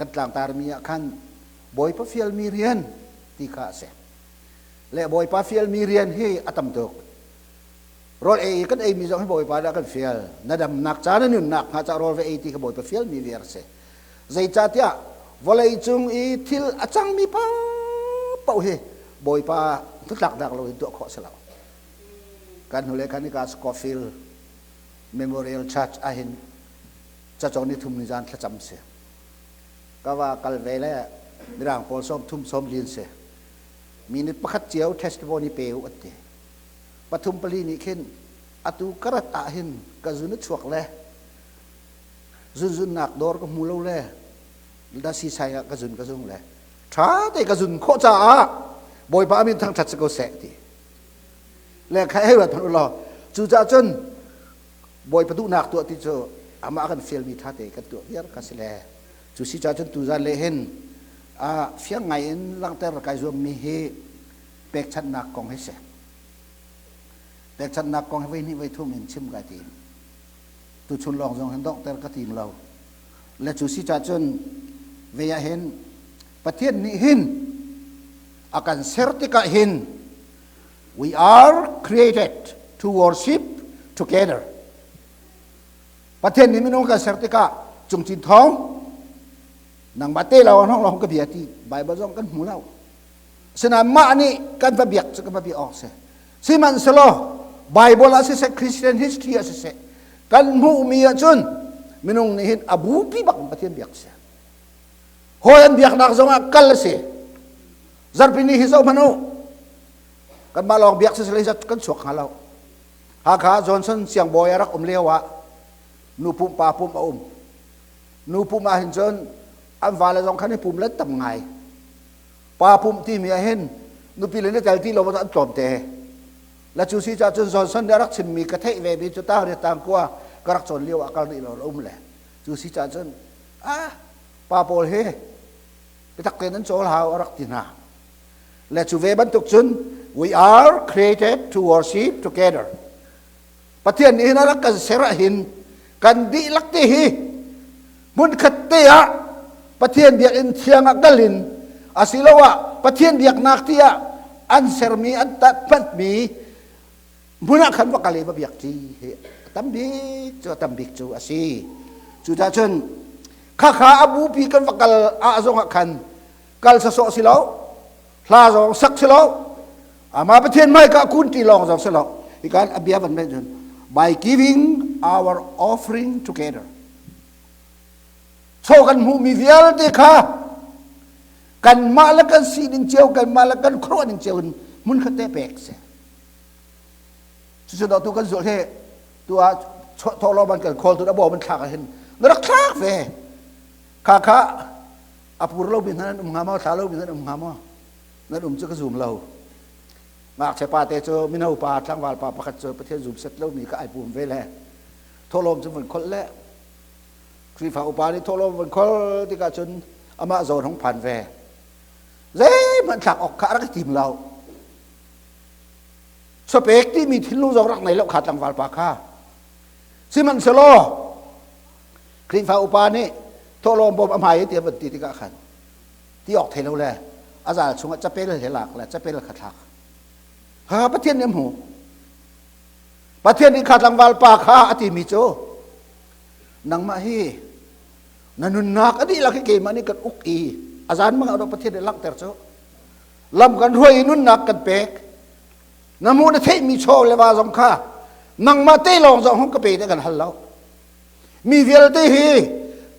Kan tlangtarmi ah khan Bawipa fialmi rian ti kha a si. Le Bawipa fialmi rian hi a tam tuk. Rawl ei kan eimi zong hi Bawipa dah kan fial. Na damnak ca na nunnak hnga ca rawl va ei ti kha Bawipa fialmi viar a si. Zeicahtiah vawlei cung i thil a cangmi paohpaoh hi Bawipa hnatlaknak lo in tuah khawh a si lo. Kan hnulei khan hika Scofield Memorial Church ahhin cacawng ni thum ni zan thlacam si. Ka va kal ve le mirang pawl sawm thum sawm lin si. Minute pakhat cio testimony pe u an ti. Pathum pali nih khin atu ka rat ah hin ka zun a chuak le zunzunnak dawr ka hmu lo le dasi sai ah ka zun ka zung le ṭha te ka zun khawh caah Bawipa min thangṭhat si ko seh ti le kha hei ruat hmanh u law cucaah cun Bawipa duhnak tuah ti cu amah kan fialmi ṭha te kan tuah viar kha si le cu si caah cun tuzan le hin fiang ngai in langhter kai zuammi hi pekchanhnak kong hi si. Pekchanhnak kong hi voi hnih voi thum in chim kai tim. Tuchun lawng zong hin donghter ka tim lo. Le cu si caah cun ve ah hin Pathian nih hin a kan ser tikah hin we are created to worship together. Pathian nih minung kan ser tikah cungcin thawng nangmah te lo hong long ka bia ti Bible zong kan hmu lo. Sinain mah nih kan va biak cu kan va biak awk si. Sihmanhsehlaw Bible ah siseh Christian history ah siseh kan hmuhmi ahcun minung nih hin a bupi bak in Pathian biak si. Hawi an biaknak zongah kal a si. Zarhpini hi zoh hmanh u. Kanmah lawng biak si sile kan chuak hnga lo. Hakha Johnson siangbawi a rak um lio ah nu pumh pa pumh a um. Nu pumh ah hin cun an vale zong khan i pum le tam ngai. Pa pumh timi ah hin nupi le tel ti lo an tlawm te. La cu si cah cun Johnson nih a rak chimmi ka theih ve mi cu tang riat tang kua ka rak cawn lio ah kal rih lo um le cu si cah cun ah pa pawl hi biatak tein an cawl hau a rak ti hna. Le cu ve bantuk cun we are created to worship together. Pathian nih hin a rak kan ser ah hin kan dihlak te hi hmunkhat te ah Pathian biakinn thiang ah kal in asiloah Pathian biaknak ti ah an sermi an tatpatmi hmun ah khan va kal i va biak ṭi hi tambik cu tambik cu a si. Cucaah cun khakha a bupi kan va kal ah zong ah khan kal sawsawh si lo, hla zong sak si lo, ama Pathian hmaika kun ti lawng zong si lo. Hikan a bia van cun by giving our offering together. Chaw kan hmuhmi vialte kha kanmah le kan sining cio, kanmah le kan khuaruah ning cio in hmun khat te pek si. Cucu tu kan zulh hi tu ah thawhlawm an kan khawl tu a bawm an thlak ah hin na rak thlak ve. Kha kha a pur lo mi hna nan um hnga maw thla lo mi nan um hnga maw nan um cu ka zum lo ngakchia pa te cu mino pa tlangval pa pakhat cu Pathian zum set lo mi ka ai pum ve le thawhlawm cu vun kholh le Khrihfa upa nih thawhlawm vun khol tikah cun amah zawn hong phan ve zeihmanh thlak awk kha a rak i tim lo chawpek timi thinlung zong rak nei lo kha tlangval pa kha sihmanhsehlaw Khrihfa upa nih thawhlawm bawm a hmai i ti a van ti tikah khan ti awk thei lo le a zal chungah capel he lak le capel kha thlak. Ha Pathian nih a hmu. Pathian nih kha tlangval pa kha a timi cu nangmah hi na nunnak a dihlak hi keimah nih kan uk i a zan mang ah Pathian nih langhter cu lam kan hruai i nunnak kan pek na hmuh na theihmi chaw le va zong kha nangmah te lawng zong hong ka pe te kan hal lo. Mi vialte hi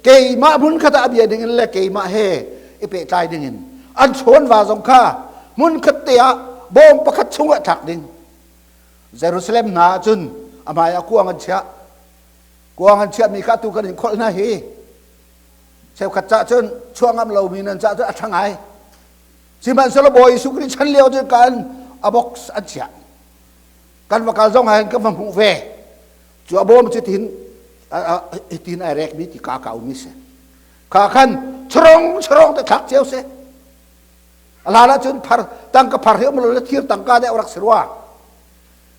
keimah hmun khat ah a bia dingin le keimah he i pehtlai dingin an chawn va zong kha hmun khat te ah bawm pakhat chungah thlak ding. Jerusalem hna ah cun a hmai ah kuang an chiah. Kuang an chiahmi kha tu kan in kholh hna hi. Cheukhat cah cun chuah ngam lomi nan cah cun a ṭha ngai. Sihmanhsehlaw Bawi Jesuh Khrih chan lio cun kan a box an chiah. Kan va kal zong ah hin kan va hmuh ve. Cu a bawm cu tin tin ai rek mi ti ka ka umi si. Kha khan chorong chorong te thlak cio si. A la cun phar tangka phar hi um lo le thir tangka deuh rak si rua.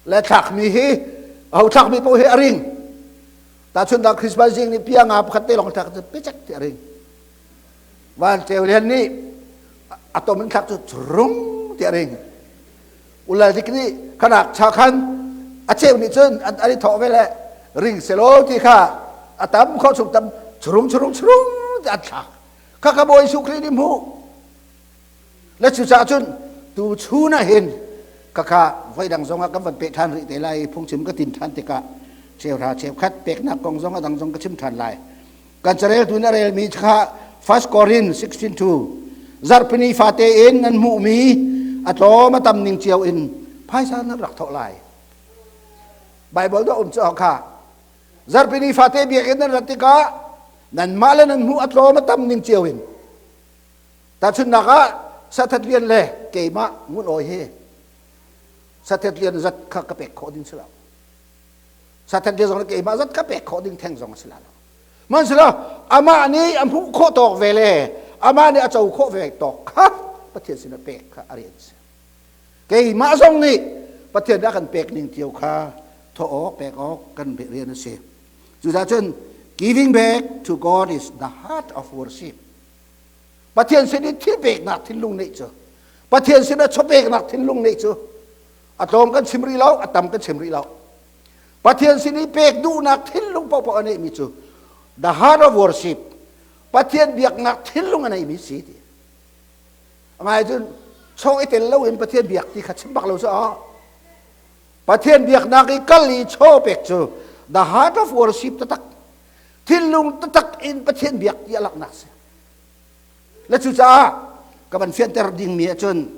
Le thlak mi hi ho thlak mi paoh hi a ring. Ta chun da Christmas zing ni pia nga pakhat te long thlak pe chak ti a ring. Van Ceu Lian nih a tom in thlak cu rung tiah ring. Ulal dik nih khanak cha khan a cheu nih cun an i thawh ve le ring selaw ti kha a tam kho chung tam churung churung churung ti an thlak. Kha ka Bawi Jesuh Khrih nih hmuh. Le cucaah cun tu chun ah hin khakha voi dang zong ah kan van peh ṭhan rih te lai i phungchim ka tin ṭhan tikah cheuhra cheukhat peknak kong zong a dang zong ka chim ṭhan lai. Kan careltu na relmi kha 1 Korin 16:2 zarhpini fate in nan hmuhmi a tlawm a tam ning cio in phaisa nan rak thawh lai. Bible dah um cu kha zarhpini fate biakinn nan rat tikah nanmah le nan hmuh a tlawm a tam ning cio in. Tahchunhnak ah Sathat Lian le keimah Ngun Awi hi Sathat Lian zat kha ka pek khawh ding si lo. Sathat Lian zong nih keimah zat ka pek khawh ding theng zong a si la lo. Hmanhsehlaw amah nih a hmuh khawh tawk ve le amah nih a co khawh ve tawk kha Pathian sinah pek kha a rian si. Keimah zong nih Pathian nih a kan pek ning cio kha thawh awk pek awk kan rian a si. Cucaah cun giving back to God is the heart of worship. Pathian sin i thil peknak thinlung neih cu, Pathian sin a chawpeknak thinlung neih cu a tlawm kan chim rih lo, a tam kan chim rih lo. Pathian sin i pek duhnak thinlung paohpaoh a neihmi cu the heart of worship, Pathian biaknak thinlung a neimi si ti. Ngai cun chaw i tel loin Pathian biak ti kha chim bak lo cu a. Pathian biaknak i kal i chaw pek cu the heart of worship taktak, thinlung taktak in Pathian biak ti a laknak si. Le cucaah ka van fianter dingmi ahcun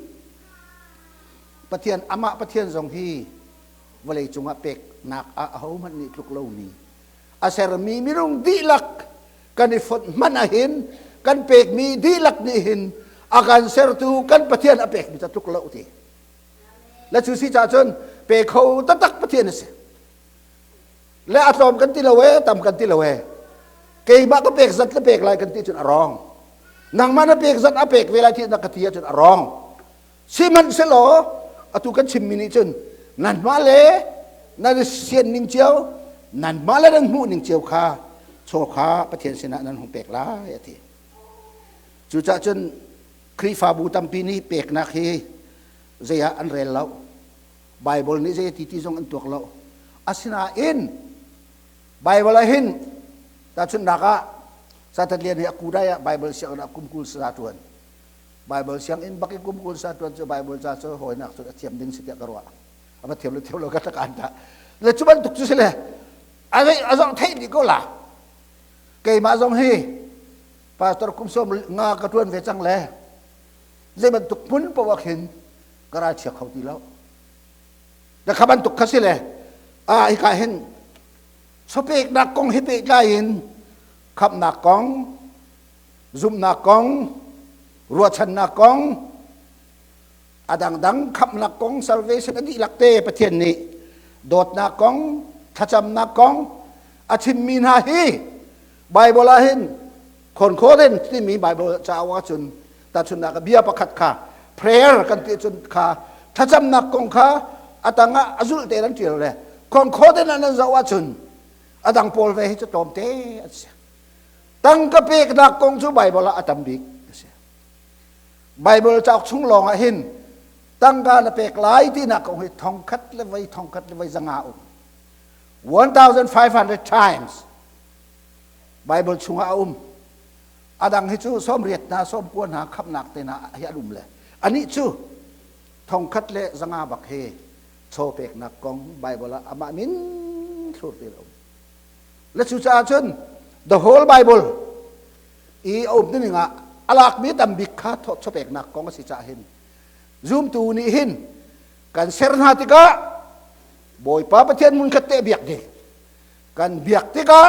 Pathian, amah Pathian zong hi vawlei cungah peknak ah ahohmanh nih tluk lomi a sermi minung dihlak kan i fonh hmanh ahhin kan pekmi dihlak nih hin a kan sertu kan Pathian a pekmi cu tluk lo ti. Le cu si caah cun pe kho taktak Pathian a si. Le a tlawm kan ti lo e, tam kan ti lo e, keimah ka pek zat na pek lai kan ti cun a wrong. Nangmah na pek zat a pek ve lai ti na ka ti ahcun a wrong. Sihmanhsehlaw atu kan chimmi nih cun nanmah le nan sian ning cio, nanmah le nan hmuh ning cio kha chaw kha Pathian sinah nan hung pek lai a ti. Cucaah cun Khrihfabu tampi nih peknak hi zei ah an rel lo. Bible nih zei ti ti zong an tuak lo. Asinain Bible ah hin tahchunhnak ah Satan Lian hi a kudai ah Bible sianginn ah kum 20 sa tuan. Bible sianginn bak i kum 20 sa tuan cu Bible ca cu hawinak cu a thiam ding si tiah ka ruah. A va thiam le thiam lo ka takan ta. Le cu bantuk cu si le a zong theih dih ko la. Keimah zong hi pastor kum 15 ka tuan ve cang le zei bantuk hmun paoh ah khin ka ralchia kho ti lo. Na kha bantuk kha si le a hika hin chawpeknak kong he pehtlai in khamhnak kong, zumhnak kong, ruahchannak kong, a dangdang khamhnak kong, salvation a dihlak te Pathian nih dawtnak kong, thlacamnak kong a chimmi hna hi Bible ah hin khonkhawden timi Bible cauk ahcun tahchunhnak bia pakhat kha prayer kan ti cun kha thlacamnak kong kha a tangah a zulh te an ṭial le khonkhawden an zoh ahcun a dang pawl ve hi cu tlawmte an si. Tangka peknak kong cu Bible ah a tam bik a si. Bible cauk chung lawng ah hin tangka na pek lai tinak kong hi thongkhat le voi thongkhat le voi 500 um, 1500 times Bible chungah a um. A dang hi cu 80 hna, 90 hna, khamhnak te hna hi an um le anih cu 1500 bak hi chaw peknak kong Bible ah amah min thlur te a um. Le cucaah cun the whole Bible i a um ning ah a lakmi tam bik kha chaw peknak kong a si caah hin zumtu nih hin kan ser hna tikah Bawipa Pathian mun khat te biak ding kan biak tikah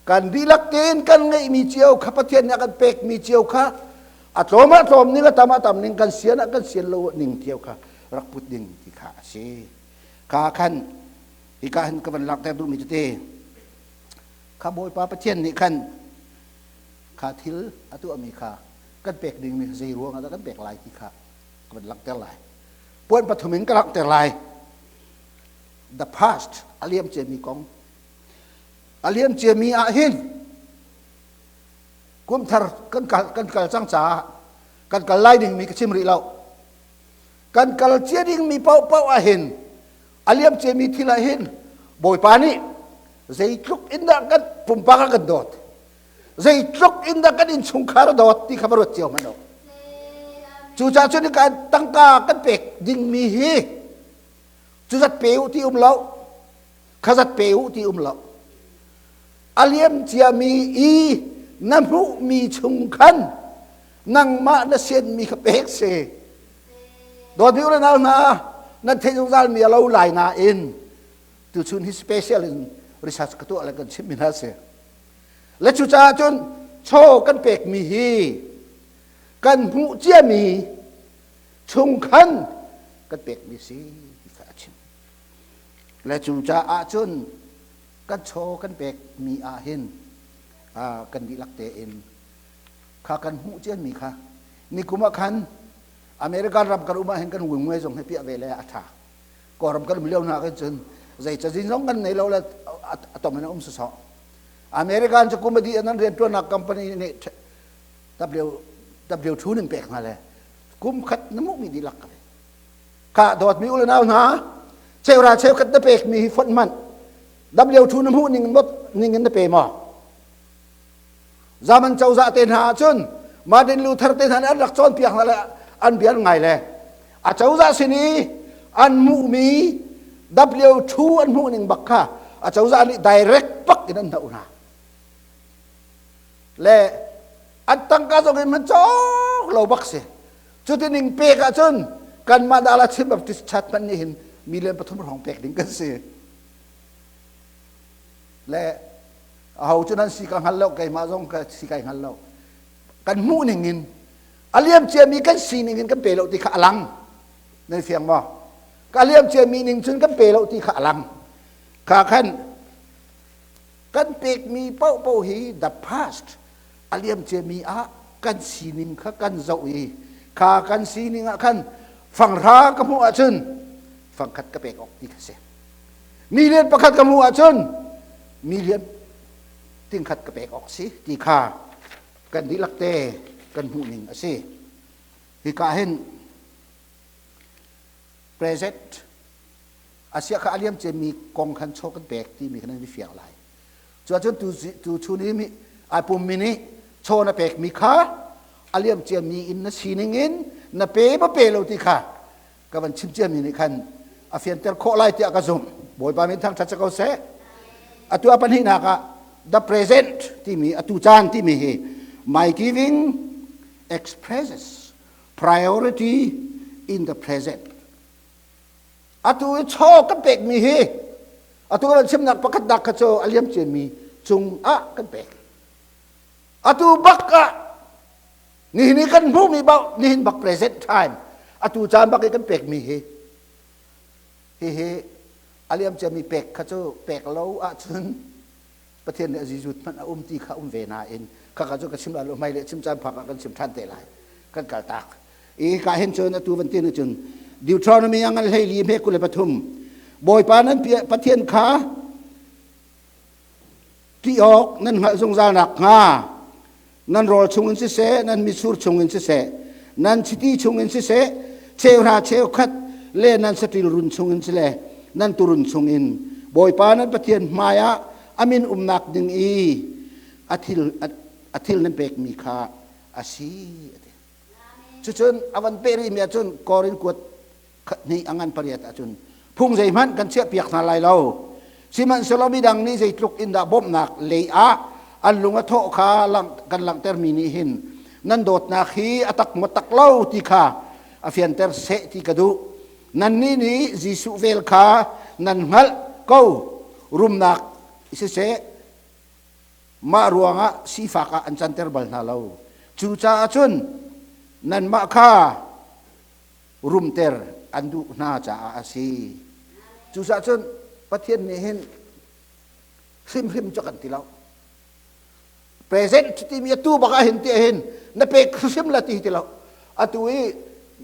kan dihlak tein kan ngeihmi cio kha, Pathian nih a kan pekmi cio kha, a tlawm ah tlawm ning, a tam ah tam ning, kan sian ah kan sian lo ning cio kha rak put ding ti kha a si. Kha khan hika hin ka van langhter duhmi tete kha Bawipa Pathian nih khan kha thil a tuahmi kha kan pek dingmi zei ruang ah dah kan pek lai ti kha ka van langhter lai. Puan pathum in ka langhter lai. The past, a liam ciami kong. A liam ciami ah hin Kum thar kan kal kan kal cang caah kan kal lai dingmi ka chim rih lo. Kan kal cia dingmi paohpaoh ah hin a liam ciami thil ah hin Bawipa nih zeitluk in dah kan pumpak a kan dawt, zeitluk in dah kan innchungkhar a dawt ti kha va ruat cio hmanh u. Cucaah cun kan tangka kan pek dingmi hi cu zat pe u ti um lo, kha zat pe u ti um lo. A liam ciami i na hmuhmi chung khan nangmah na sianmi kha pek si. Dawt u le nau hna, nan theih zungzal mi a lo lai nain tuchun hi special in research ka tuah le kan chimmi hna si. Le cucaah cun chaw kan pekmi hi kan hmuh ciami chung khan kan pekmi si ti kha a chim. Le cucaah cun kan chaw kan pekmi ah hin kan dihlak tein kha kan hmuh ciami kha nikum ah khan American ram kan um ah hin kan wingwe zong hi piah ve le a tha. Kawlram kan um lio hna khin cun zei cazin zong kan nei lo le a tom in a um sawsawh. American cu kum a dih nan riantuannak company nih W2 ning pek hna le kum khat na hmuhmi dihlak ka ve. Kha dawtmi u le nau hna, cheura cheukhat na pekmi hi fonh hmanh. W2 na hmuh ning ning in na pe maw? Zaman cozah te hna ahcun Martin Luther te hna nih an rak cawnpiak hna le an bia an ngai le a cozah sin i an hmuhmi W2 an hmuh ning bak kha a cozah nih direct bak in an hnoh hna. Le an tangka zong in man cawk lo bak si. Cuti ning pek ahcun kanmah Dala Chin Baptist Church hmanh nih hin million 3 hrawng pek ding kan si. Le aho cu nan si ka hngal lo, keimah zong ka si kai hngal lo. Kan hmuh ning in a liam ciami kan sining in kan pe lo ti kha a lang. Nan fiang maw? Ka liam ciami ning cun kan pe lo ti kha a lang. Kha khan kan pekmi paohpaoh hi the past a liam ciami ah kan sining kha kan zoh i kha kan sining ah khan fanghra ka hmuh ahcun fangkhat ka pek awk ti kha si. Million pakhat ka hmuh ahcun million tingkhat ka pek awk si ti kha kan dihlak te kan hmuh ning a si. Hika hin present asia kha aliam cemmi kong khan chaw kan pek timi khan an i fiang lai. Cuacun tu chun i ai pummi nih chaw na pekmi kha aliam ciami in na sining in na pe ma pe lo ti kha ka van chim ciami nih khan a fianter khawh lai tiah ka zumh. Bawipa min thangṭhat si ko seh. Atu a pahnihnak ah the present timi atu caan timi hi my giving expresses priority in the present. Atu i chaw kan pekmi hi atu kan chimnak pakhat dak kha cu a liam ciami cung ah kan pek. Atu bak ah nihin i kan hmuhmi bau nihin bak present time atu caan bak i kan pekmi hi hihi a liam ciami pek kha cu pek lo ahcun Pathian nih a zizut hmanh a um ti kha um ve nain khaka cu ka chim lai lo, hmai le chim caan phak ah kan chim ṭhan te lai, kan kal tak i ka hin cun atu van tin cun Deuteronomy a ngan 14 hme 23 Bawipa nan Pathian kha ti awk nan hngalh zungzal nakhnga nan rawl chungin siseh, nan mitsur chungin siseh, nan chiti chungin siseh, cheuhra cheukhat le nan saṭil run chungin si le nan turun chungin Bawipa nan Pathian hmaiah a min umnak ding i a thil nan pekmi kha a si. Cucun a van peh rihmi ahcun Korin kuat nih a ngan 8 ahcun phung zeihmanh kan chiahpiak hna lai lo. Sihmanhsehlaw midang nih zeitluk in dah bawmhnak lei ah an lung a thawh kha kan langhtermi nih hin nan dawtnak hi a tak maw tak lo ti kha a fianter seh ti ka duh. Nannih nih Jesuh vel kha nan hngalh ko, rumnak siseh mah ruangah sifak ah an canter bal hna lo. Cucaah cun nanmah kha rumter an duh hna caah a si. Cucaah cun Pathian nih hin hrimhrim cu kan ti lo. Present timi atu bak ah hin ti hin na pek hrim la ti ti lo. Atu i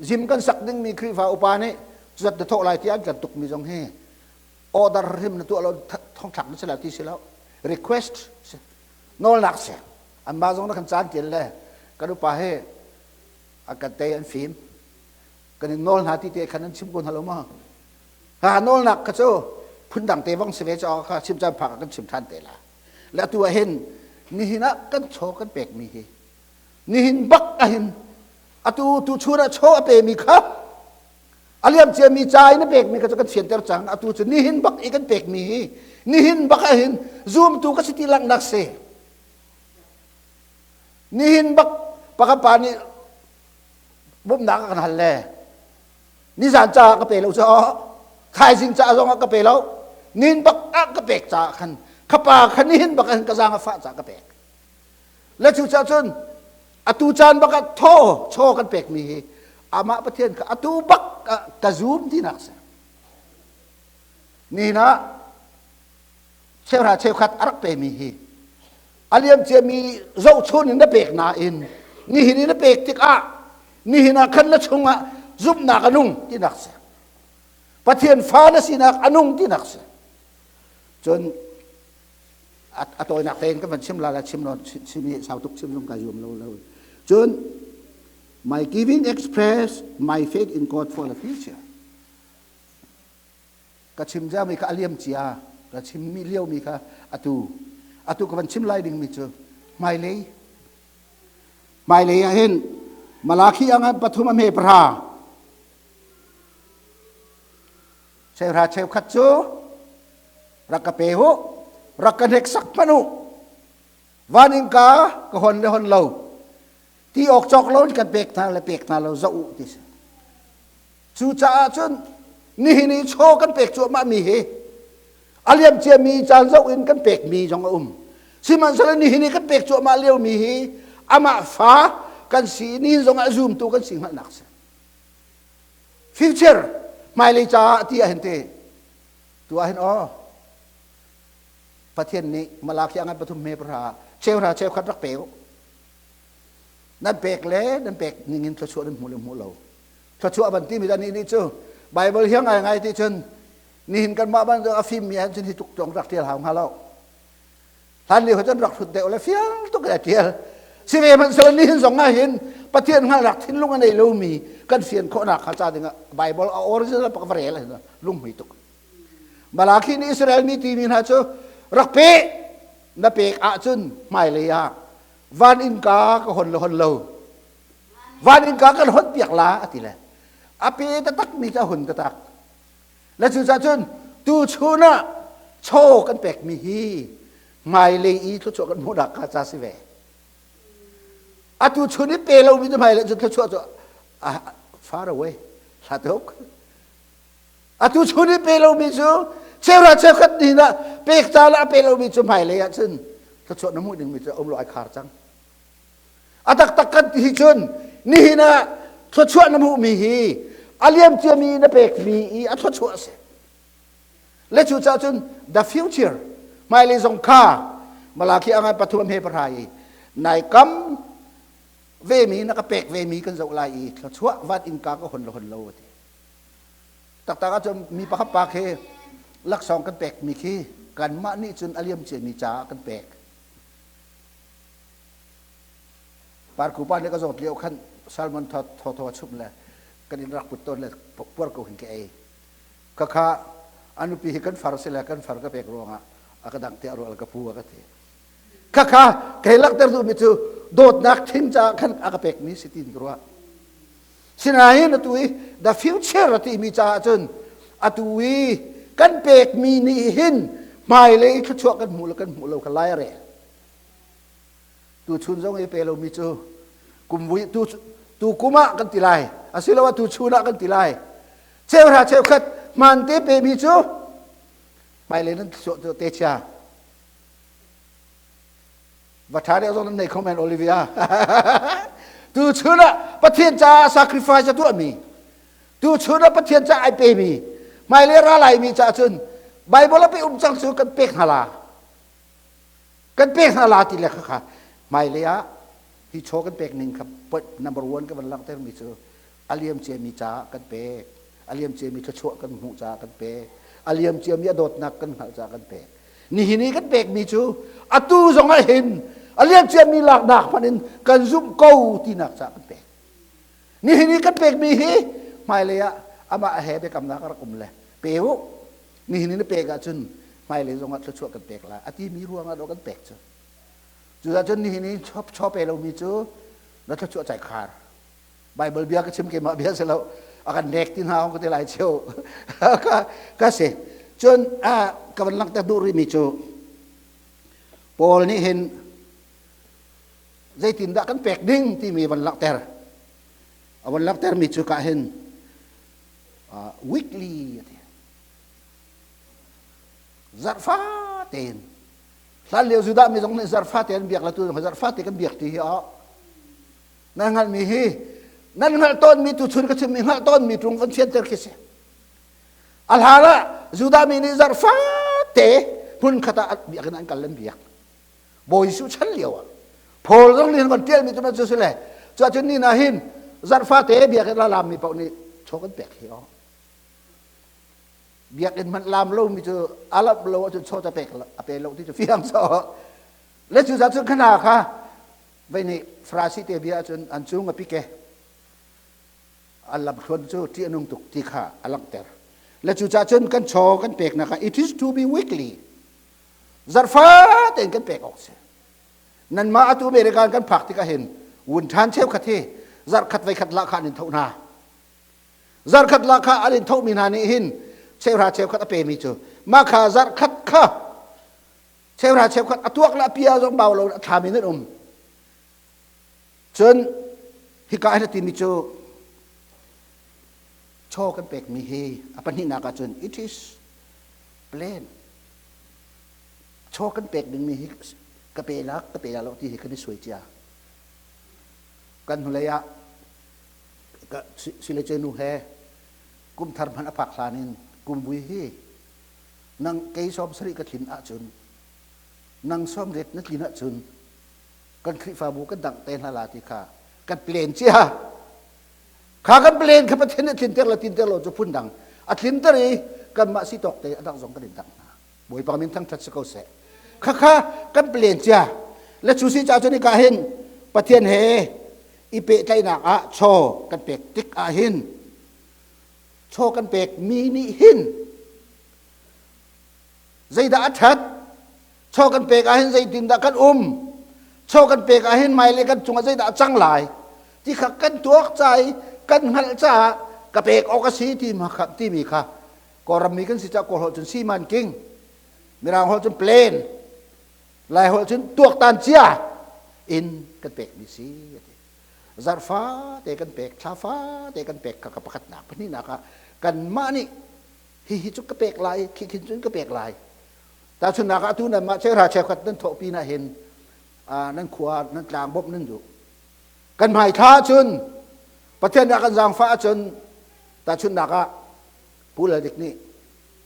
zim kan sak dingmi Khrihfa upa nih zat na thawh lai ti an kan tukmi zong hi order hrim na tuah lo, thongthlak na si lo ti si lo. Request, nawlnak si. Anmah zong na kan caan tial le kan upa he a kan tei an fim. Kan in nawl hna ti te khan an chim ko hna lo ma? Ha nawlnak kha cu phundang te vong si ve caw kha chim caan phak ah kan chim than te la. Le atu ah hin nihin ah kan chaw kan pek mi hi nihin bak ahin atu tu chun ah chaw a pe mi kha a liam ciami ca in a pekmi kha cu kan fianter cang. Atu cu nihin bak i kan pekmi hi nihin bak ahhin zumtu ka si ti langhnak si. Nihin bak pakhat pa nih bawmhnak a kan hal le nizan caah ka pe lo cu thaizing caah zong ah ka pe lo, nihin bak ah ka pek caah khan khapa kha nihin bak ah ka zaang a fah caah ka pek. Le cu caah cun atu caan bak ah thaw chaw kan pekmi hi amah Pathian kha atu bak ah ka zum tinak si. Nihin ah cheuhra cheukhat a rak pemi hi a liam ciami zohchun in na pek nain nihin in na pek tikah nihin ah khan na chungah zumhnak a nung tinak si. Pathian fa na sinak a nung tinak si. Cun a tawinak tein kan van chim la la chim lo chim hi sau tuk chim zong kai zuam lo lo. Cun my giving express my faith in God for the future. Ka chim mi kha a liam cia, ka chim mi lio mi kha atu atu ka van chim lai ding mi cu hmailei. Hmailei ah hin Malakhi ang pathum a hme pahra cheuhra cheukhat cu rak ka pe hu, rak ka hneksak hmanh u, van innka ka hon le hon lo ti awk cawk lo in kan pek hna le pek hna lo zoh u ti si. Cucaah cun nihin i chaw kan pek cuahmah mi hi a liam ciami caan zoh in kan pekmi zong a um. Sihmanhsehlaw nihin i kan pek cuahmah liomi hi amah fa kan si, nihin zong ah zumtu kan si hngalhnak si. Future hmailei caah ti ah hin te tu ah hin aw Pathian nih Malakhi angan pathum me pahra cheuhra cheukhat rak pe u. Nan pek le nan pek ningin thluachuah nan hmu le hmu lo. Thluachuah ban timi dah nih nih cu Bible hiang ngai ngai ti cun nihin kan mah ban a fim mi han cun hi tuk tong rak tial hau hnga lo. Hlan lio cun rak hrut deuh le fial tuk le tial. Si ve hmanh sel nihin zong ah hin Pathian hngalnak thinlung a nei lomi kan fian khawhnak kha ca dingah Bible a original pak va rel lunghmui tuk. Malakhi nih Israel mi timi hna cu rak pe na pek ahcun hmailei ah van innka ka hon le hon lo, van innka kan hon piak la a ti le a pe taktak mi cu a hun taktak. Le cucaah cun tu chun ah chaw kan pekmi hi hmailei i thluachuah kan hmuhnak kha ca si ve. Atu chun i pe lomi cu hmailei cun thluachuah cu far away, hla tuk. Atu chun i pe lomi cu cheuhra cheukhat ni ah pek ca le a pe lomi cu hmailei ah cun thluachuah na hmuh dingmi cu um lo ai khar cang. A taktak kan ti cun nihin ah thluachuah na hmuhmi hi a liam ciami na pekmi i a thluachuah a si. Le cu caah cun the future hmailei zong kha Malakhi angan pathum he pahra i nai kam vemi na ka pek vemi kan zoh lai i thluachuah van innka ka hon lo hon lo ati. Taktak ahcun mi pakhat pa khi laksawng kan pekmi khi kanmah nih cun a liam ciami caah kan pek. Parku pa nih ka zawt lio khan salmon thaw thaw a chumh le kan in rak put tawn le puar ko hin ka ei. Khakha a nupi hi kan far si le kan far ka pek ruangah a ka dang tiah rual ka pu a ka ti. Khakha kei langhter duhmi cu dawtnak thin caah khan a ka pekmi si tin ka ruah. Sinain atu i the future a timi caah cun atu i kan pekmi nih hin hmailei thluachuah kan hmuh le kan hmuh lo kha lai a rel. Tu chun zong i pe lomi cu kum vui tu tu kum ah kan ti lai asiloah tu chun ah kan ti lai. Cheuhra cheukhat hmaan te pemi cu hmailei nan thluachuah te chia. Va ṭha deuh zong nan nei kho men Olivia. Tu chun ah Pathian caah sacrifice a tuahmi, tu chun ah Pathian caah ai pemi, hmailei ra laimi caah cun Bible a pe um cang cu kan pek hna la. Kan pek hna la ti le kha kha hmailei ah hi chaw kan pek ning kha point number one ka van langhter mi cu a liam ciami caah kan pek. A liam ciami thluachuah kan hmuh caah kan pek. A liam ciami a dawtnak kan hngalh caah kan pek. Nihin i kan pekmi cu atu zong ah hin A liam ciami laknak hmanh in kan zumh ko tinak caah kan pek. Nihin i kan pekmi hi hmailei ah amah he biakamnak a rak um le pe u. Nihin i na pek ahcun hmailei zongah thluachuah kan pek lai a timi ruangah dawh kan pek cu. Cucaah cun nihin i chaw pe lomi cu na thluachuah cai khar. Bible bia ka chim keimah bia si lo. A kan nek ti hna ka ti lai cheu. Ka si. Cun ka van langhter duh rihmi cu Paul nih hin zeitindah kan pek ding timi van langhter. A van langhtermi cu ka hin weekly a ti. Zarhfa tein hlan lio Judah mi zong nih zarhfa tein biak la tu zarhfa te kan biak ti hi a nan hngalhmi hi nan hngalh tawnmi tu chun ka chimmi hngalh tawnmi ṭung van fianter khi si. A hlan ah Judah mi nih zarh fate hmun khat ah biakinn an kal an biak. Bawi Jesuh chan lio ah Paul zong nih van ṭialmi cu cu si le cuahcun ni na hin zarh fate biakinn a lammi paoh nih chaw kan pek hi aw. Biakinn hmanh lam lomi cu a lamh lo ahcun chaw ca pek a pe lo ti cu fiang so. Le cu cun khana kha vei nih Farasi te bia ahcun an cung a pike. A lamthluan cu ṭih a nung tuk ti kha a langhter. Le cucaah cun kan chaw kan peknak ah it is to be weekly. Zarhfa tein kan pek awk si. Nanmah atu American kan phak tikah hin wun ṭhan cheukhat hi zarhkhat voikhat lahkhah an in tho hna. Zarhkhat lahkhah an in thomi hna nih hin cheuhra cheukhat a pemi cu mah kha zarhkhat kha cheuhra cheukhat a tuak le a pia zong bau lo a thlami nan um. Cun hika hin a timi cu chaw kan pekmi hi a pahnihnak ah cun it is plan. Chaw kan pek dingmi hi ka pe lak ka pe la lo ti hi kan i suai cia. Kan hnulei ah sile nu he kum thar hmanh a phak hlan in kum vui hi nang kei 70 ka tlin ahcun nang 80 na tlin ahcun kan Khrihfabu kan dangh te hna la ti kha kan plan cia. Kha kan plan kha Pathian nih tlinter le tinter lo cu phun dang a tlinter i kanmah si tawk te a dang zong kan in dangh hna. Bawipa min thangṭhat si ko seh. Kha kha kan plan cia. Le cu si ca cun hika hin Pathian he i pehtlaihnak ah chaw kan pek tik ah hin chaw kan pek mi nih hin zeidah a ṭhat? Chaw kan pek ahhin zeitindah kan um? Chaw kan pek ahhin hmailei kan cungah zeidah a cang lai? Ti kha kan tuak ca i kan hngalh caah ka pek awk a si ti timi kha Kawlram mi kan si caah Kawl holh cun siman king, Mirang holh cun plan, Lai holh cun tuaktan cia in kan pekmi si a ti. Zarhfa te kan pek, thlafa te kan pek kha ka pakhatnak pahnihnak ah kanmah nih hihi cu ka pek lai, khi khin cun ka pek lai. Tahchunhnak ah atu nan mah cheuhra cheukhat nan thawhpi na hin nan khua nan tlang bawmh nan duh. Kan hmai thla ahcun Pathian nih a kan zaangfah ahcun tahchunhnak ah Pu Lal Dik nih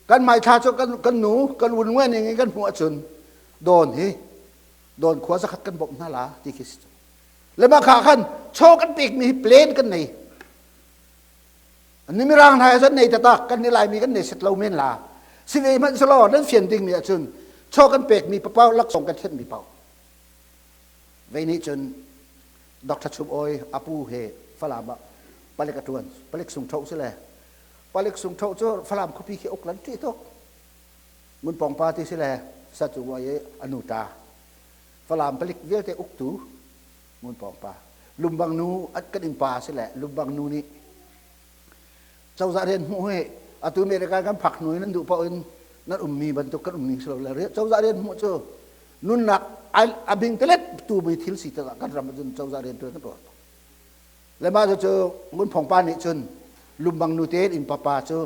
kan hmai thla cu kan nu kan vun nguen ning in kan hmuh ahcun dawn hi dawn khua zakhat kan bawmh hna la ti khi si. Le mah kha khan chaw kan pekmi hi plan kan nei. Ni mirang hna he nei taktak kan ni Laimi kan nei set lo men la. Si ve hmanh selaw nan fian dingmi ahcun chaw kan pekmi papau laksawng kan thenmi paoh. Vei nih cun Dr. Chum Oi apu he Falam ah palik a ṭuan. Palik sung ṭho si le palik sung ṭho cu Falam khuapi khi uk lan ṭih tuk. Ngun Pong pa ti si le sa cu i anu ṭa. Falam palik vialte uktu Ngun Pong pa. Lumbang nu kan innpa si le Lumbang nu nih cozah rian hmuh hi atu America kan phak hnu in nan duh paoh in nan ummi bantuk kan umning si lo le cozah rian hmuh cu nunnak a bing telet tu mi thil si tikah kan ram cun cozah rian tuan kan tuar tuk le mah cu Ngun Phong pa nih cun Lumbang nu te in papa cu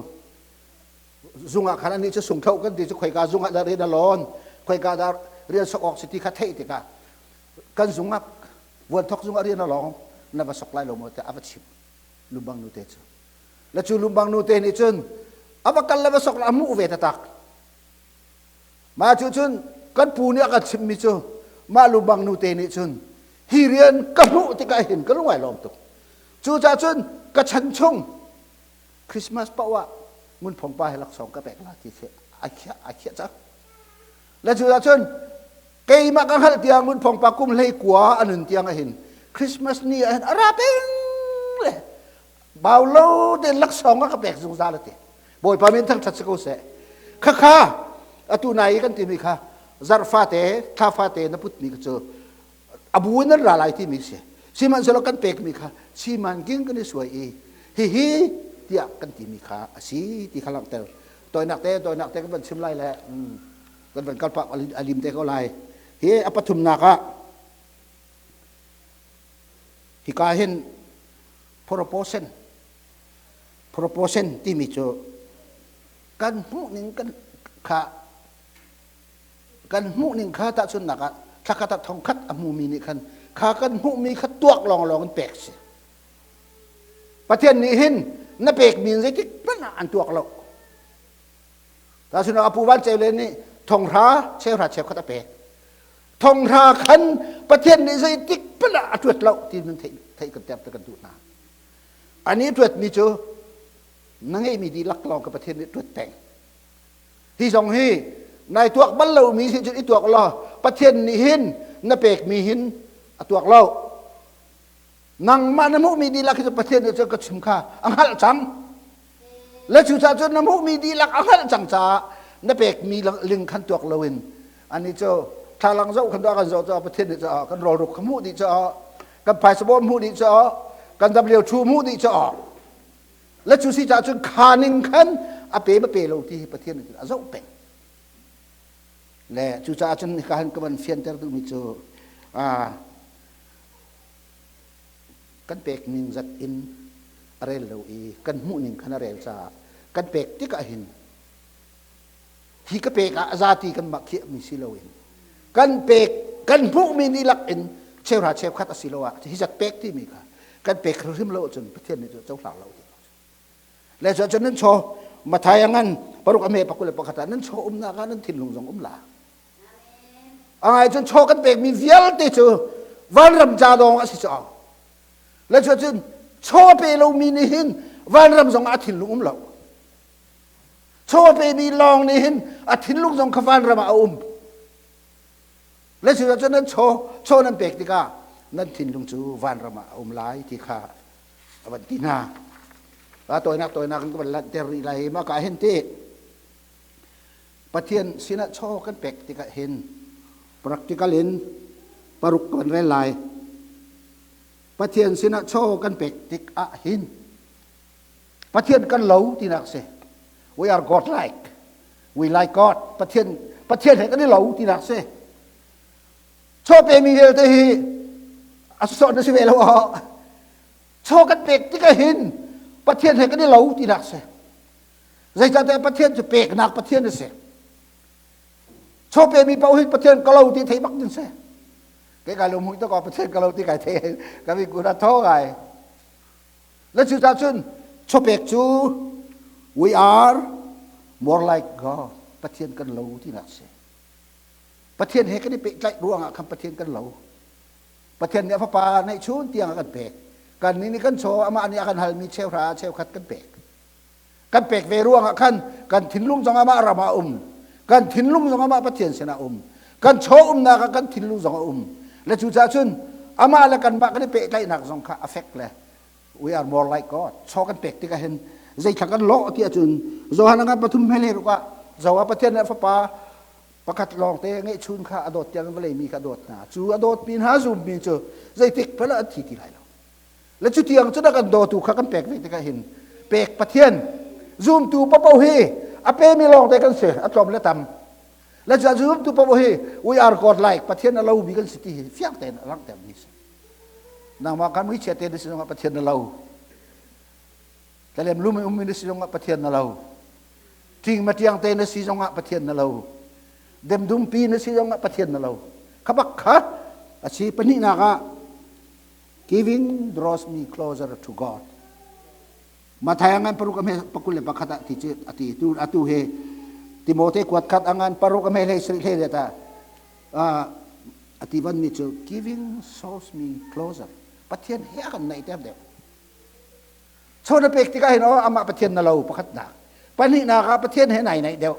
zung ah khan anih cu sungthoh kan ti cu khoika zung ah dah rian a lawn khoika dah rian sok awk si ti kha theih tikah kan zung ah vuanthok zung ah rian a lawng na va sok lai lo maw tiah a va chim Lumbang nu te cu le cu Lumbang nu te nih cun a va kal le va sok a hmuh ve taktak mah cu cun kan pu nih a kan chimmi cu mah Lumbang nu te nih cun hi rian ka hmuh tikah hin ka lungai lawm tuk cucaah cun ka chan chung Christmas paoh ah Ngun Phong pa he laksawng ka pek la ti khi a khiah a khiah cang le cucaah cun. Keimah ka hngalh tiang ngun phong pa kum hlei kua anun tiang ahin Christmas ni ahin ara peng le bau lo te laksawng a ka pek zungzal ati. Bawipa min thangṭhat si ko seh. Khakha atu nai kan timi kha zarh fate thla fate na putmi kha cu abu in nan ra lai timi si. Sihmanhsehlaw kan pekmi kha siman king kan i suai i hihi tiah kan timi kha a si ti kha langhter. Toinak te toinak te kan van chim lai le kan van kalpak a lim te ko lai. Hi a pathumnak ah hika hin proportion proportion timi cu kan hmuhning kan kha kan hmuhning kha tahchunhnak ah thlakhat ah thongkhat a hmumi nih khan kha kan hmuhmi kha tuak lawnglawng in pek si. Pathian nih hin na pekmi in zeitik hmanh ah an tuak lo. Tahchunhnak ah Pu Van Ceu Len nih thonghra cheuhra cheukhat a pek. Thonghra khan Pathian nih zeitik hmanh ah a ṭuat lo ti nan theih theih kan ter kan duh hna. Ani ṭuatmi cu na ngeihmi dihlak lawng ka Pathian nih ṭuat peng. Hi zong hi nai tuak bal lomi si cun i tuak law Pathian nih hin na pekmi hin a tuak lo. Nangmah na hmuhmi dihlak hi cu Pathian nih cun ka chim kha a hngalh cang. Le cucaah cun na hmuhmi dihlak a hngalh cang caah na pekmi ling khan tuak loin ani cu thlalang zoh khan kan zoh caah Pathian nih caah kan rawlruk kha hmuh dih caah kan phaisa bawm hmuh dih caah kan W thu hmuh dih caah le cu si caah cun kha ning khan a pe ma pe lo ti hi Pathian nih a zoh peng. Le cucaah cun hika han ka van fianter duhmi cu kan pek ning zat in a rel lo i kan hmuh ning khan a rel caah kan pek tikah hin hi ka pek ah a zati kan mah khiahmi si loin kan pek kan hmuhmi nih lak in cheuhra cheukhat a si lo ah hi zat pek timi kha kan pek hrimhrim lo ahcun Pathian nih cu cohlang lo ti le cu cun nan chaw Mathai ngan paruk a me pakul le pakhat ah nan chaw umnak ah nan thinlung zong um la. A ngai cun chaw kan pekmi vialte cu vanram ca dawng a si cu. Le cu cun chaw pe lomi nih hin vanram zong ah a thinlung um lo. Chaw pemi lawng nih hin a thinlung zong kha vanram ah a um. Le cu cun nan chaw chaw nan pek tikah nan thinlung cu vanram ah a um lai ti kha a van ti hna. A tawinak tawinak in ka van lanhter rih lai mah ka hin ti Pathian sinah chaw kan pek tikah hin practical in paruk kan rel lai. Pathian sinah chaw kan pek tik ah hin Pathian kan lo tinak si. We are God like. We like God. Pathian Pathian he kan i lo tinak si. Chaw pemi vialte hi a sawt na si ve lo aw. Chaw kan pek tikah hin Pathian he kan i lo tinak si. Zeicahtiah Pathian cu peknak Pathian a si. Chaw pemi paoh hi Pathian ka lo ti thei bak ding si. Kei kai lo mui to ko Pathian ka lo ti kai thei ka mi kuna tho kai. Le cu ta cun chawpek cu we are more like God. Pathian kan lo ti nak si. Pathian he kan i pehtlaih ruangah khan Pathian kan lo. Pathian nih a fapa neihchun tiang a kan pek. Kan nih nih kan chaw amah nih a kan halmi cheuhra cheukhat kan pek. Kan pek ve ruangah khan kan thinlung zong amah ram ah um. Kan thinlung zong amah Pathian sinah um. Kan chaw umnak ah kan thinlung zong a um. Le cucaah cun amah le kanmah kan i pehtlaihnak zong kha a fek le we are more like God. Chaw kan pek tikah hin zeithla kan lawh ti ahcun Johan ngan pathum hmele ruk ah Zoa Pathian le fapa pakhat lawng te ngeihchun kha a dawt tiang vawlei mi kha a dawt hna. Cu a dawtmi hna zummi cu zeitik hmanh ah an thi ti lai lo. Le cu tiang cu na kan dawtu kha kan pek ve tikah hin pek Pathian zumtu papo hi a pemi lawng te kan si a tlawm le tam. Le cu zumtu papo hi we are God like Pathian a lomi kan si ti hi fiang tein a langhter mi si. Nangmah kan muichia te na si zongah Pathian na lo. Tlalem lum in ummi na si zongah Pathian na lo. Ṭing matiang te na si zongah Pathian na lo. Demdumpi na si zongah Pathian na lo. Kha bak kha a si pahnihnak ah Giving draws me closer to God. Mathai angan paruk ame pakul le pakhat ah ti cu ati tu atu he Timote kuat khat angan paruk ame hlei sri hlei le ta ati van mi cu giving shows me closer. Pathian he a kan naih ter deuh. Chaw na pek tikah hin oh amah Pathian na lo pakhat nak. Pahnihnak ah Pathian he nai naih deuh.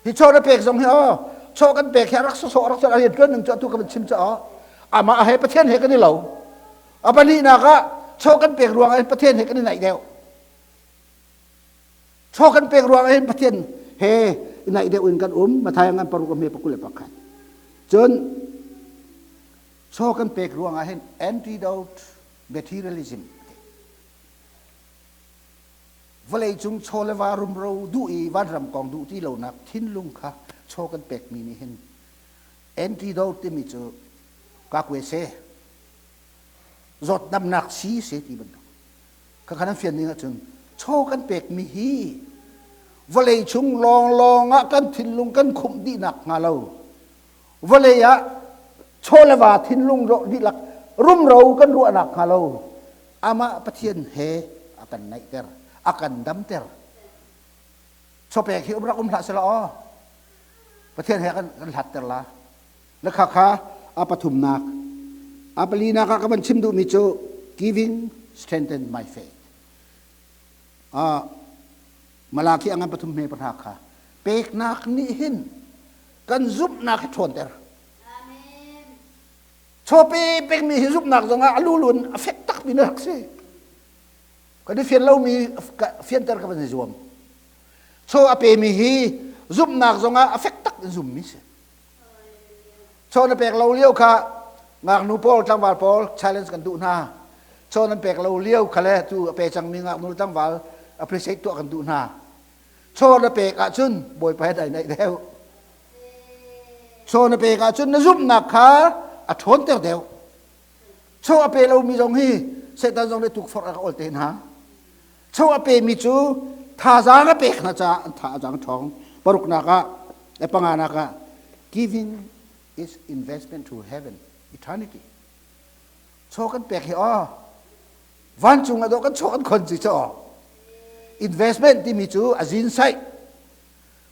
Hi chaw na pek zong hi oh. Chaw kan pek hi a rak sawsawh rak a rian ṭuan ning cu atu ka van chim caah amah he Pathian he kan i lo. A pahnihnak ah chaw kan pek ruangah hin Pathian he kan i naih deuh. Chaw kan pek ruangah hin Pathian he i naih deuh in kan um. Matthai ngan paruk a hme pakul le pakhat. Cun chaw kan pek ruangah hin antidote materialism vawleicung chaw le va rumro duh i vanram kong duh ti lonak thinlung kha chaw kan pekmi nih hin antidote timi cu kakwe se zawtdamnak si se ti bantuk kha khan an fian ning ahcun chaw kan pekmi hi vawlei chung lawnglawng ah kan thinlung kan khumh dihnak hnga lo vawlei ah chaw le va thinlung dihlak rumro kan ruahnak hnga lo amah Pathian he a kan naihter a kan damter chawpek hi um rak um hlah selaw aw Pathian he kan kan hlatter la le kha kha a pathumnak a palinak ah ka van chim duhmi cu giving strengthen my faith Malaki a ngan pathum hme pahra kha peknak nih hin kan zumhnak hi ṭhawnter. Chawpe pekmi hi zumhnak zongah a lulun a fek takmi na rak si. Kan i fian lomi fianter ka van i zuam. Chaw a pemi hi zumhnak zongah a fek tak in zummi si. Chaw na pek lo lio kha ngaknu pawl tlangval pawl challenge kan duh hna. Chaw nan pek lo lio kha le tu a pe cangmi ngaknu tlangval appreciate tuah kan duh hna. Chaw na pek ahcun Bawipa he dai naih deuh. Chaw na pek ahcun na zumhnak kha a ṭhawnter deuh. Chaw a pe lomi zong hi Satan zong nih tukforh a ka ol te hna. Chaw a pemi cu thazaang a pek hna caah an tha a zaang ṭhawng. Paruknak ah, le panganak ah, giving is investment to heaven, eternity. Chaw kan pek hi aw, vancung ah dawh kan chaw kan khon ci chaw. Investment timi cu a zin saih.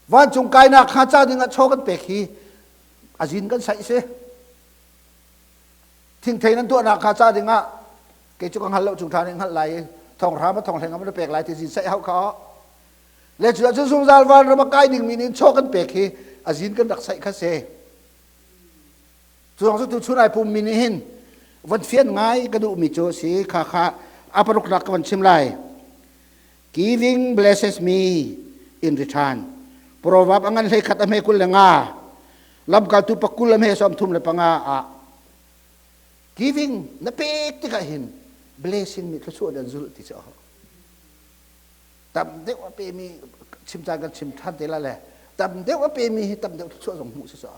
Vancung kainak kha ca ding ah chaw kan pek hi a zin kan saih si. Thingthei nan tuahnak kha ca ding ah kei cu ka hngal lo chung ṭha nih hngalh lai i thong hram a thong hleng am na pek lai ti zin saih hau kha le cu ahcun zungzal van ram a kai dingmi nih chaw kan pek hi a zin kan rak saih kha si cu cu tu chun ai pummi nih hin van fian ngai ka duhmi cu si kha kha a paruknak ka van chim lai giving blesses me in return proverb a ngan hlei khat a hme 25 lamkaltu pakul a hme 35 ah giving na pek tikah hin blessing nih thluachuah dan zulh ti cu tam deuh a pemi chim caan kan chim ṭhan te la le tam deuh a pemi hi tam deuh thluachuah zong hmuh si so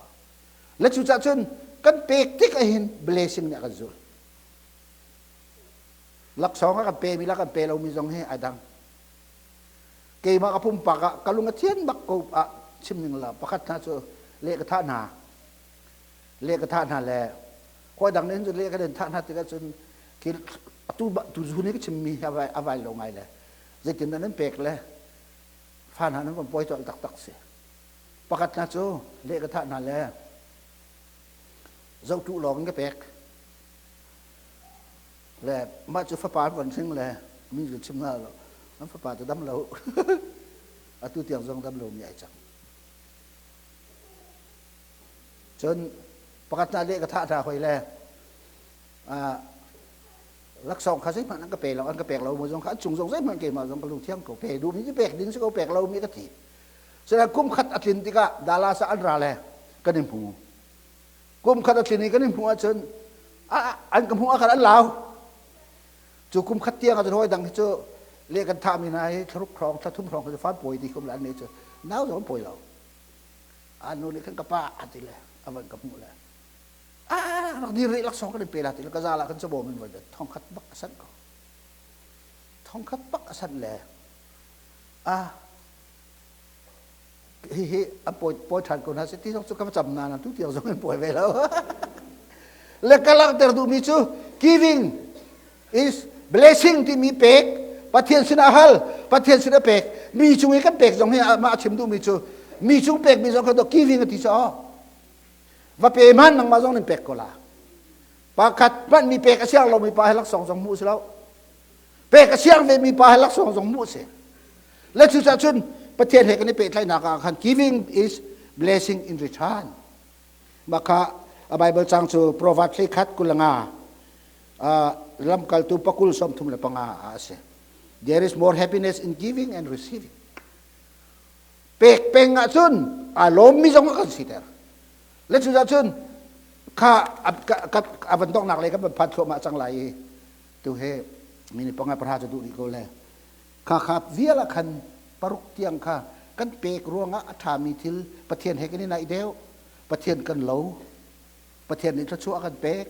le cu cah cun kan pek tik ah hin blessing nih a kan zulh laksawng a kan pemi la kan pe lomi zong hi ai dang keimah ka pumpak ah ka lung a thian bak ko ah chim ning la pakhat hna cu le ka thah hna le ka thah hna le hawi dang nih cun le ka den thah hna tikah cun khi atu tu zu nih ka chimmi hi a vai lo ngai le zeitin dah nan pek le fa hna nan von pawi colh taktak si pakhat hna cu le ka thah hna le zohtu lawng in ka pek le mah cu fapa an von hring le mi cu chim hna lo an fapa cu dam lo atu tiang zong dam lo mi ai cang Cun pakhat hna leh ka thah hna hoi le laksawng kha zeihmanh an ka pe lo an ka pek lo mu zong kha an cung zong zeihmanh keimah zong ka lung thiang ko pe duhmi cu pek ding si ko pek lomi ka ti sinain kum khat a tlin tikah Dallas ah an ra le kan i hmu kum khat a tlin i kan i hmuh ahcun an ka hmuh ah khan an lau cu kum khat tiang ahcun hawi dang hi cu le kan thahmi hna hi thlaruk hrawng thlathum hrawng cu fan pawi ti kum le an ne cu nau zong an pawi lo a nu nih khan ka pa a ti le a van ka hmuh le a rak dir rih laksawng kan in pe la ti le ka zal ah khan cabawm in voi thong khat bak a sanh ko thong khat bak a sanh le a hi hi a pawi pawi ṭhan ko hna si ti zong cu ka va cam na na tu tiang zong in pawi ve lo le ka langhter duhmi cu giving is blessing timi pek Pathian sinah hal Pathian sinah pek mi cung i kan pek zong hi amah a chim duhmi cu mi cung pekmi zong kha giving a ti cu va pe hman nangmah zong nin pek ko la pakhat hmanh mi pek a siang lomi pa he laksawng zong hmuh si lo pek a siang ve mi pa he laksawng zong hmuh si le cucaah cun Pathian he kan i pehtlaihnak ah khan giving is Blessing in return. Maka a Bible cang cu Proverbs 3 21 lamkaltu pakul 35 a si. There is more happiness in giving and receiving. Pek peng ahcun aa lawmmi zong a kan siter. Le cu cun kha a van donghnak lei kan van phan thluahmah cang lai i tu he mini panga pahra cu duh rih ko le kha kha vial ah khan paruk tiang kha kan pek ruangah a ṭhami thil Pathian he kan i naih deuh Pathian kan lo Pathian nih thluachuah a kan pek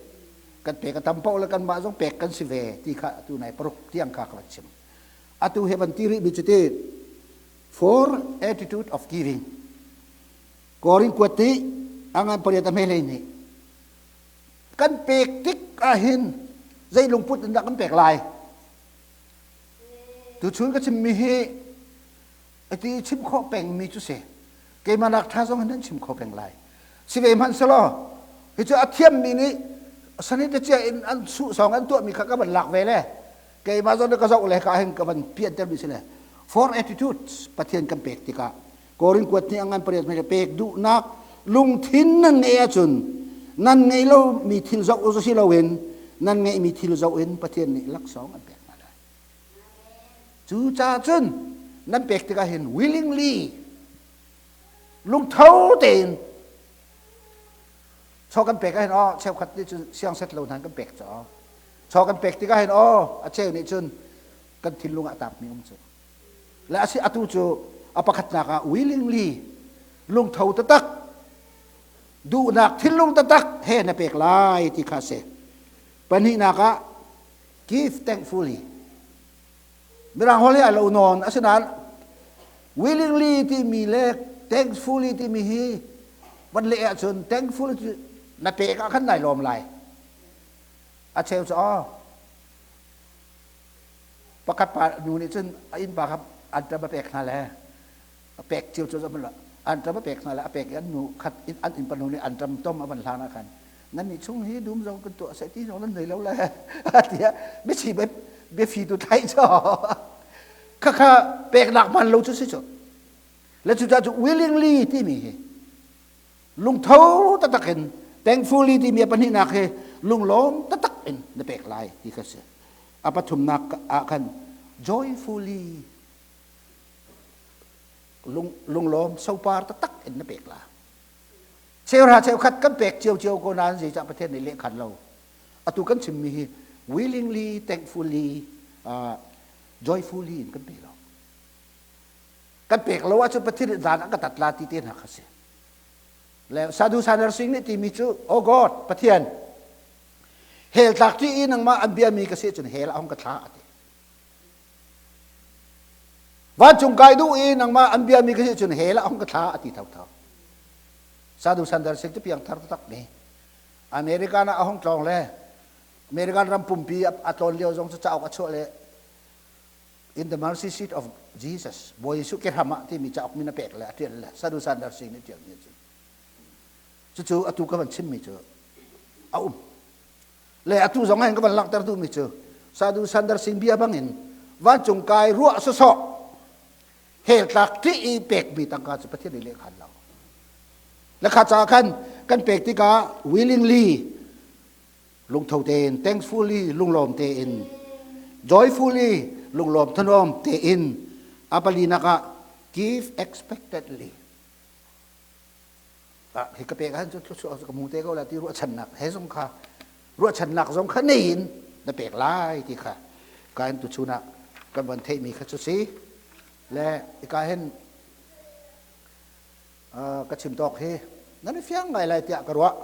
kan pek a tam paoh le kanmah zong pek kan si ve ti kha atu nai paruk tiang kha ka van chim atu he van ti rih mi cu ti for attitude of giving Korin kuat ti angan pariat a hme nih kan pek tik ahhin zei lungput in dah kan pek lai tuchun ka chimmi hi ati chim khawh pengmi cu si keimah nak ṭha zong hin nan chim kho peng lai si ve hmanh selaw hi cu a thiammi nih sanit cia in an suh song an tuahmi kha ka van lak ve le keimah zong ka zoh le ka hin ka van pianter mi si le for attitudes Pathian kan pek tikah Korin kuat nih a ngan pariat hmai pek duhnak lungthin nan ngeih ahcun nan ngeih lomi thil zoh u si loin nan ngeihmi thil zoh in Pathian nih laksawng an pek hna lai. Cucaah cun nan pek tikah hin willingly lungtho tein chaw kan pek ahhin aw cheukhat nih cun siang set lo hna kan pek cu chaw kan pek tikah hin aw a cheu nih cun kan thinlung ah taapmi um cu Le asi atu cu a pakhatnak ah willingly lungtho taktak duhnak thinlung taktak he na pek lai ti kha si. Pahnihnak ah give thankfully. Mirang holh hi a lo nawn asinain willingly timi le thankfully timi hi van leh ahcun thankfully cu na pek ah khan nai lawm lai. A cheu cu aw Pakhat pa nu nih cun a innpa kha anṭam a pek hna le a pek cio cu anṭam a pek hna le a pek i an nu khat an innpa nu nih anṭam tom a van hlan ah khan nan nih chung hi dum zong kan tuah seh ti zong nan nei lo le tiah biasi biafi tu thlai cho khakha peknak man lo cu si cu le cucaah cu willingly timi hi lungtho taktak in thankfully timi a pahnihnak hi lunglawm taktak in na pek lai ti kha si a pathumnak ah khan joyfully lunglawm sopar taktak in na pek la cheuhra cheukhat kan pek cio cio ko nain zeicah Pathian nih lehkhan lo atu kan chimmi hi willingly thankfully joyfully in kan pe lo kan pek lo ahcun Pathian nih dan a ka tat la ti te hna kha si le Sadhu Sanar Singh nih timi cu oh God Pathian hell tlak ti i nangmah an biami ka si cun hell a hung ka thla a ti vancung kai duh i nangmah an biami ka si cun hell a hung ka thla a ti thotho Sadhu Sandar Singh cu piang thar taktak mi American ah a hung tlawng le American ram pumpi a tlawn lio zong cu cauk a chuah le In the Mercy Seat of Jesus, Bawi Jesuh ke hram ah timi cauk min a pek le a ṭial le Sadhu Sandar Singh nih ṭialmi a si. Cucu atu ka van chimmi cu a um. Le atu zong ah ka van langhter duhmi cu Sadhu Sandar Singh bia bangin vancung kai ruah sawsawh hell tlak ṭih i pekmi tangka cu Pathian nih lehkhan lo. Le kha caah khan kan pek tikah willingly lungtho tein thankfully lunglawm tein joyfully lunglawm thanuam tein a palinak ah give expectedly hi ka pek ahcun thluachuah ka mu te ko la ti ruahchannak he zong kha ruahchannak zong kha nei in na pek lai ti kha ka in tuchun ah kan van theihmi kha cu si le ika hin ka chim tawk hi nan i fiang ngai lai tiah ka ruah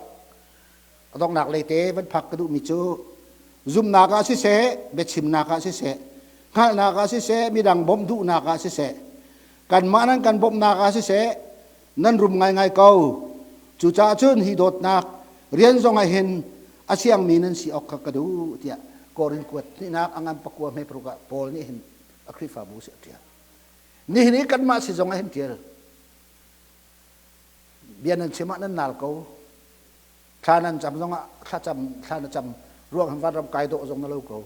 A donghnak lei te van phak ka duhmi cu zumnak ah siseh, biachimnak ah siseh, hngalhnak ah siseh, midang bawmh duhnak ah siseh, kanmah nan kan bawmhnak ah siseh, nan rum ngaingai ko. Cucaah cun hi dawtnak rian zong ah hin a siangmi nan si awk kha ka duh tiah Korin kuat hnihnak a ngan pakua hme paruk ah Paul nih hin a Khrihfabu si a ṭial. Nihin i kanmah si zong ah hin ṭial. Bia nan chim ah nan nal ko. Thla nan cam zongah thlacam thla na cam ruang vanram kai dawh zong na lo ko.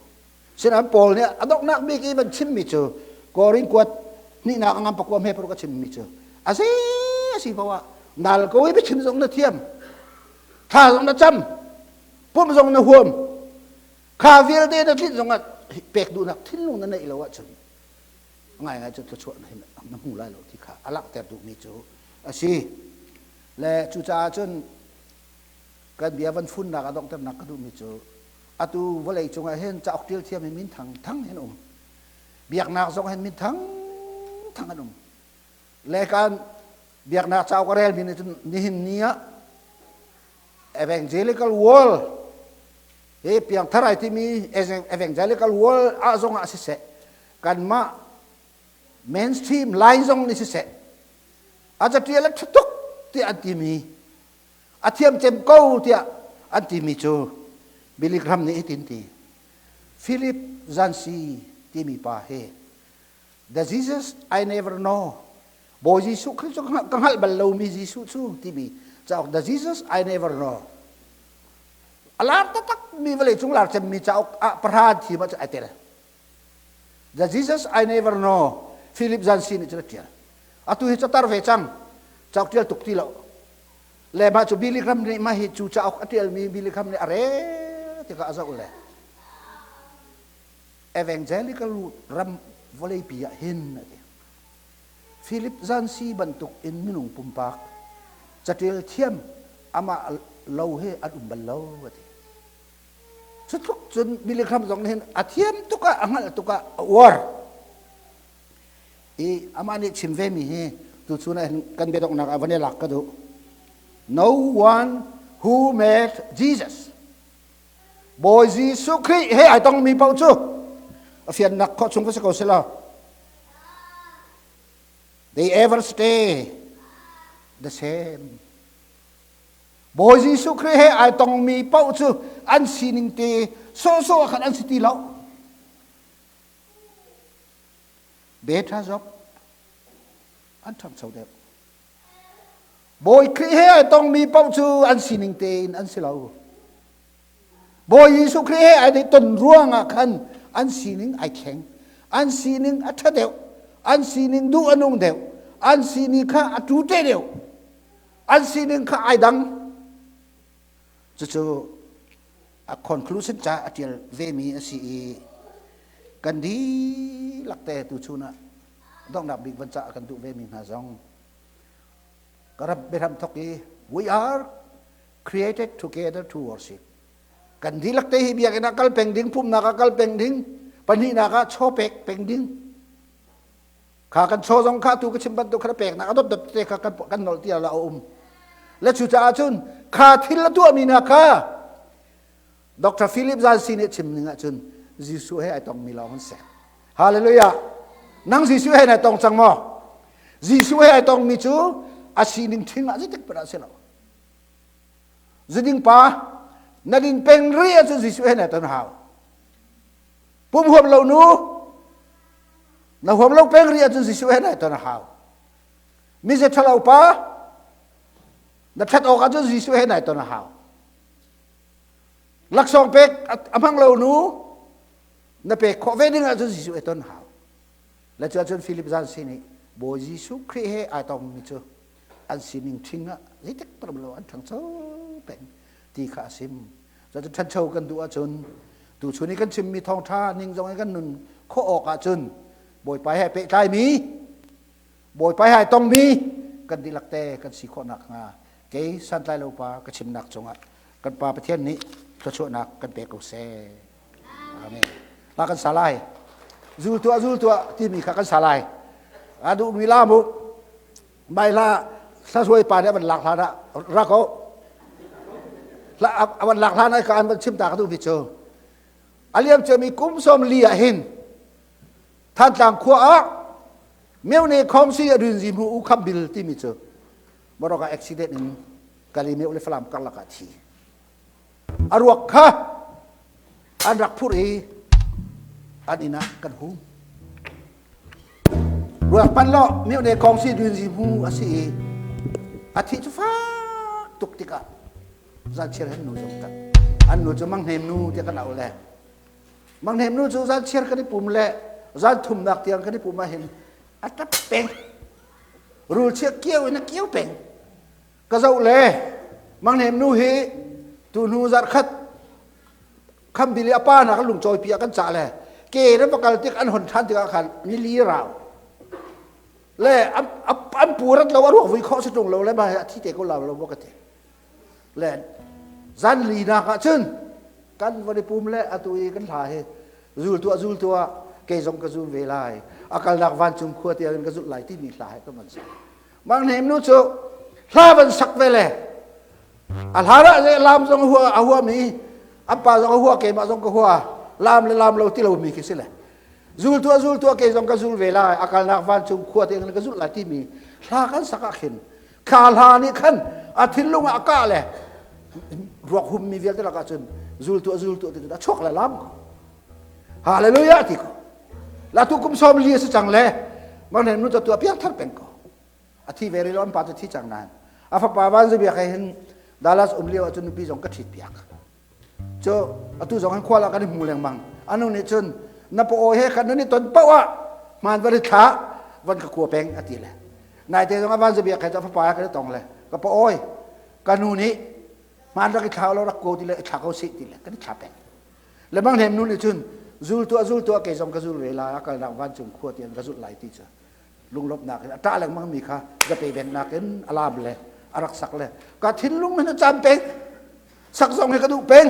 Sinain Paul nih a donghnak bik i van chimmi cu Korin kuat hnihnak a ngam pakua hme paruk a chimmi cu a si a si poah. Nal ko i biachim zong na thiam. Thla zong na cam. Pumh zong na huam. Kha vialte na tlinh zong ah pek duhnak thinlung na neih lo ahcun ngaingai cu thluachuah na hmu lai lo ti kha a langhter duhmi cu a si. Le cucaah cun kan bia van funnak a donghternak ka duhmi cu atu vawlei cungah hin cauk ṭial thiam hi min thang thang hin um. Biaknak zong hin min thang thang an um. Le kan biaknak cauk a relmi nih cun nihin ni ah evangelical world hi piangthar ai timi evangelical world ah zong ah siseh kanmah mainstream line zong nih siseh a catial a ṭha tuk tiah an timi a thiam cem ko tiah an timi cu Billy Graham nih hitin ti Philip Zansi timi pa hi The Jesus I Never Know Bawi Jesuh Khrih cu ka hngalh bal lomi Jesuh cu timi cauk The Jesus I Never Know a lar taktak mi vawlei cung lar cemmi cauk ah pahra thim ah ai tel. The Jesus I Never Know Philip Zansi nih cun a ṭial. Atu hi catar ve cang cauk ṭial tuk ti lo. Le mah cu Billy Graham nih mah hi cu cauk a ṭialmi Billy Graham nih a rel tikah a zoh le evangelical ram vawleipi ah hin a ti. Philip Zansi bantuk in minung pumpak catial thiam amah lo hi an um bal lo a ti. Cutluk cun Billy Graham zong nih hin a thiam tuk ah a hngalh tuk ah a uar. I amah nih chim ve mi hi tuchun ah hin kan biadonghnak ah van i lak ka duh. No one who met Jesus Bawi Jesuh Khrih he ai tongmi paoh cu a fiannak khawh chung ka si ko si lo. They ever stay the same. Bawi Jesuh Khrih he ai tongmi paoh cu an sining te sawhsawh ah khan an si ti lo. Beta job an ṭhangcho deuh. Bawi Khrih he ai tongmi paoh cu an sining tein an si lo. Bawi Jesuh Khrih he ai ton ruangah khan an sining ai thleng. An sining a ṭha deuh. An sining duh a nung deuh. An sining kha a ṭute deuh. An sining kha ai dang. Cucu a conclusion ca a ṭial vemi a si i kan dihlak te tu chun ah donghnak bik van cah kan duh vemi hna zong ka ram biahram thok i we are created together to worship kan dihlak te hi biakinn ah kal peng ding pumhnak ah kal peng ding pahnihnak ah chaw pek peng ding kha kan chaw zong kha tu ka chim bantuk kha pek nak a dot dot te kha kan kan nol ti la a um le cu caah cun kha thil a tuahmi na kha Dr. Philip Zansi nih chim ning ahcun Jesuh he ai tongmi lawng an si. Hallelujah. Nang Jesuh he nai tong cang maw? Jesuh he ai tongmi cu a sining thing ah zeitik hmanh ah si lo. Zuding pa na din peng ri ahcun Jesuh he nai ton hau. Pum huam lo nu na huam lo peng ri ahcun Jesuh he nai ton hau. Mi ze ṭhalo pa na ṭhat awk ahcun Jesuh he nai ton hau. Laksawng pek a hmang lo nu na pek khawh ve ding ahcun Jesuh he ton hau. Le cu ahcun Philip Zansi nih Bawi Jesuh Khrih he ai tongmi cu an sining ṭhing ah zeitik param lo an ṭhangcho peng ti kha a sim. Cucu ṭhancho kan duh ahcun tuchun i kan chimmi thawngṭha ning zong in kan nun khawh awk ahcun Bawipa he pehtlaimi Bawipa he ai tongmi kan dihlak te kan si khawh nakhnga kei santlai lo pa ka chimnak cungah kan Pa Pathian nih thluachuahnak kan pe ko seh. Amen. La kan sa lai. Zul tuah zul tuah timi kha kan sa lai. A duh mi la mu. Mai la hla pa nih a van lak hlan ah rak o. A van lak hlan ah ka an van chim ta ka duh mi cu. A liam ciami kum som li ah hin Thantlang khua ah Myone Khawngsi a rin zi mu u kham bil timi cu Morocco accident in Kalimeu le Falam karlak ah thi. A ruak kha an rak phurh i an inn ah kan hum. Ruak pan lo Myone Kawngsi rin zi mu a si i a thi cu fak tuk tikah zanchiar hen nu zong tat. An nu cu Mang Hnem nu tiah kan auh le Mang Hnem nu cu zanchiar kan i pum le zan thumnak tiang kan i pum ah hin a tap peng. Rul chia kiau in a kiau peng. Ka zoh le Mang nu hi tu hnu zarh khat khambi le a pa hna kan lungcawi pi ah kan cah le ke na va kal tik an hon ṭhan tikah khan nili rau le an pu rat lo a ruak vui khawh si ṭung lo le ma a thi te ko lo lo maw ka ti le zan li nak ah cun kan van i pum le atu i kan hla hi zul tuah zul tuah kei zong ka zul ve lai a kalnak vancung khua tiangin ka zulh lai timi hla he kan van sak. Mang Hnem nu cu hla van sak ve le a hla dah le lam zong a hua a hua mi an pa zong a hua keimah zong ka hua lam le lam lo ti lo mi khi si le zul tuah zul tuah kei zong ka zul ve lai a kalnak vancung khua te ka zulh lai timi hla kan sak ah khin kha hla nih khan a thinlung ah a kah le ruak hum mi vialte lakah cun zul tuah zul tuah ti a chuak le lam ko. Hallelujah ti ko. La tu kum som li a si cang le mang nu tu piang thar peng ko. A thi ve lo an pa cu thi cang nain. A fapa van zu biak hin Dallas um lio ahcun nupi zong ka ṭhit piak. Cu atu zong hin khua la kan i hmu lengmang. Anu nih cun na pa aw he khan nan i ton paoh ah hmaan van i thla van ka kua peng a ti le. Naite zong a van zu biak he cu a fapa he kan i tong le ka pa awi ka nu nih hmaan rak i thla lo rak ko ti le i thla ko sih ti le kan i thla peng. Le bang hnem nu nih cun zul tuah zul tuah kei zong ka zul ve lai a kalnak vancung khua tiang ka zulh lai ti cu lunglawmhnak in a ṭah lengmang mi kha zape bennak in a lam le a rak sak le ka thinlung hin a cam peng sak zong hi ka duh peng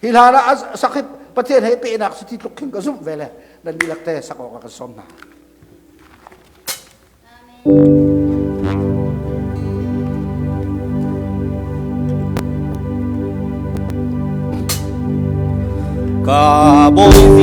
hi hlan ah sak hi Pathian he pehnak si ti tluk khin ka zumh ve le nan dihlak te sak awk ah kan sawm hna. Ka bawi.